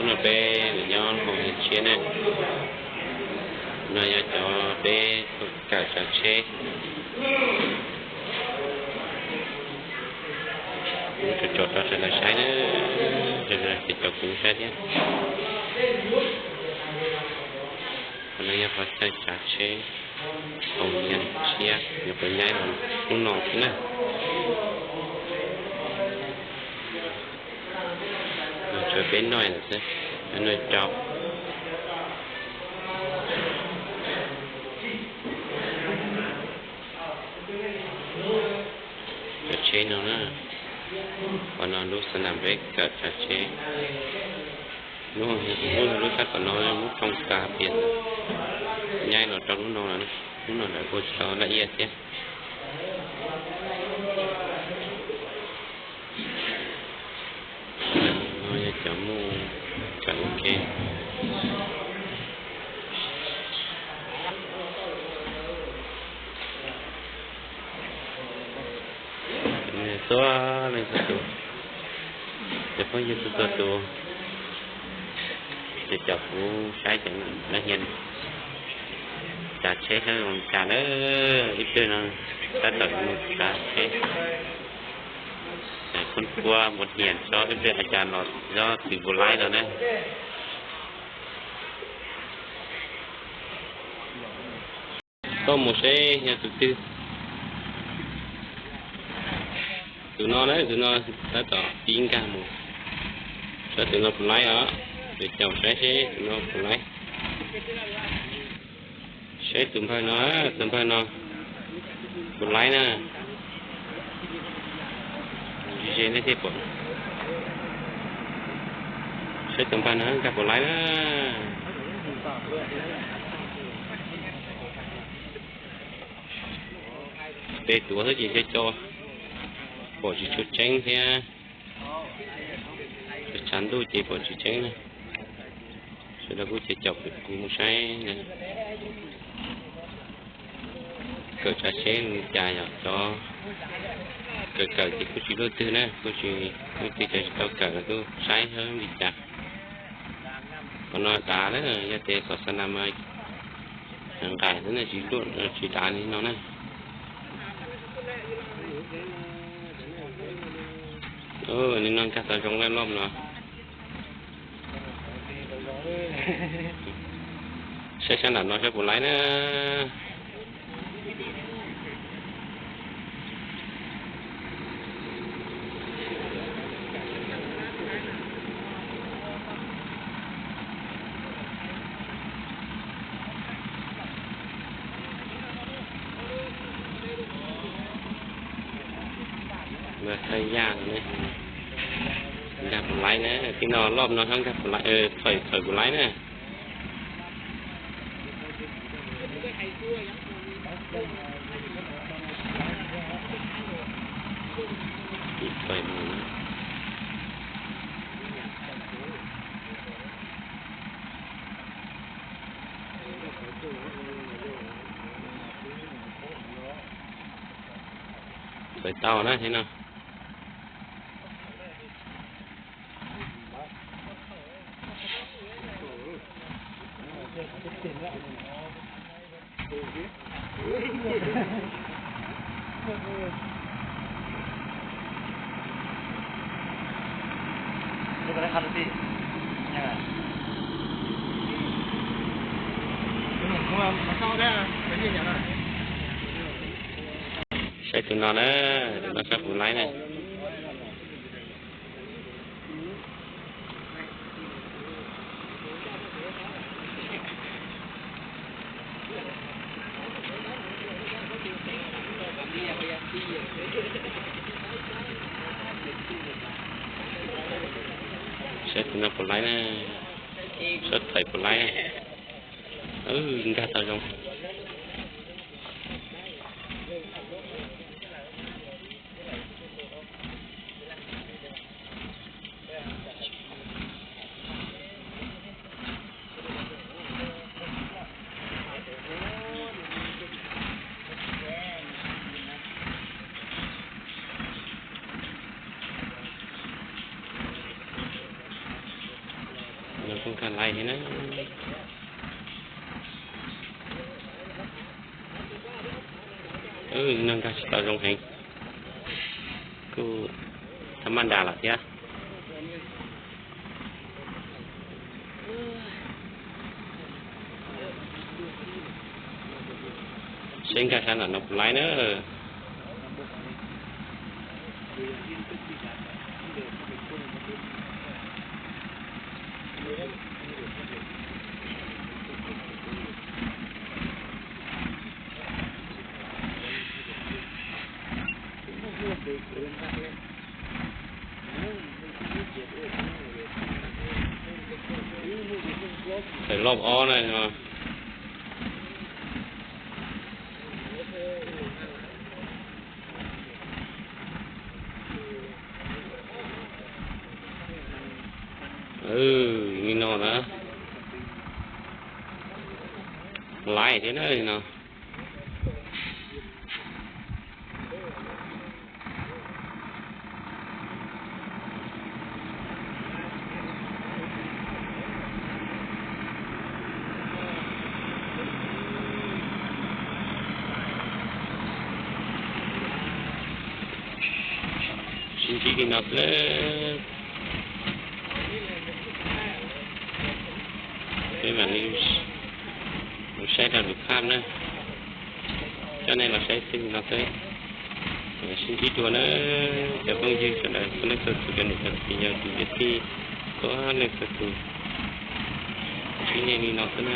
No peb nyob hoo niam tshiab ne, no yog cov peb kawm tsav tsheb. Kuv tsom tsom rau sawv daws saib na, ces cov kuv saib thiab. Qhov no yog qhov chaw tsav tsheb, hoo niam tshiab, yuav puas nyaib los hnub no thiab na. Tsuas peb noj lawm xwb, no cov tsav tsheb no na. Qhov no lub xab nam peb kawm tsav tsheb. Hnub, hnub sab tom no muab tsoo tas tias nyaib los rau hnub no, hnub no lawm kuj tsis tau laj iab thiab. No yog cov muj tsav ua ke. Txhua leej txhua tus, cov phooj ywg txhua txhua tus, ces cov kuv saib cov lawv nyiam tsav tsheb saib zoo li cas na. Ib pliag no tab tom mus tsav tsheb, kuj kua mus nyiam tso ib pliag li cas los txog tus puas laib los na. Tuaj mus seb yog tus twg. Tus no na, tus no tab tom pib nkag mus. Saib tus no puas laib os. Yuav caum saib seb tus no puas laib. Saib tus npawg no, tus npawg no puas laib na. Ze nej thiaj pom. Saib tus npawg no nkag puas laib na. Peb tuav xwb ces co co, pom tsis tshua tseeb thiab. Tshav ntuj ces pom tsis tseeb na. Sawv daws kuj ces caum kuv mus saib na. Kawm tsav tsheb li cas yog cov kawm kawm ces kuj tsis luaj twg na, kuj tsis luaj twg, cov tsis tau kawm los kuj saib seb li cas. Qhov no dav na, yog tias xov xav nas mas nqaim xwb na, tsis luaj tsis dav li no na. Li no nkag tau zoo lawm loj no. Saib sab nram no saib puas laib na. Nkag puas laib na, tib no loj no saib nkag puas laib, thawm thawm puas laib na. Txawm tau na thiab no. Saib tus no na, tus no saib puas laib na. Saib tus no puas laib na, saib thawm puas laib. Nkag tau zoo. Zoo nkag laiv thiab na. Nws nkag tsis tau zoo heev, kuj tham ma nras lawm thiab. Seb nkag sab ntawm no puas laiv na. Tawm loj ob na no. Li no na, laiv thiab na no. Sib ntsib li no xwb. Peb mam li los saib rau lwm phaj na. Coj nej los saib xwb li no xwb. Sib ntsib dua na, cov phooj ywg sawv daws txhua leej txhua tus, cov niam cov txiv yog tus yog tij txhua leej txhua tus. Sib ntsib li no xwb na.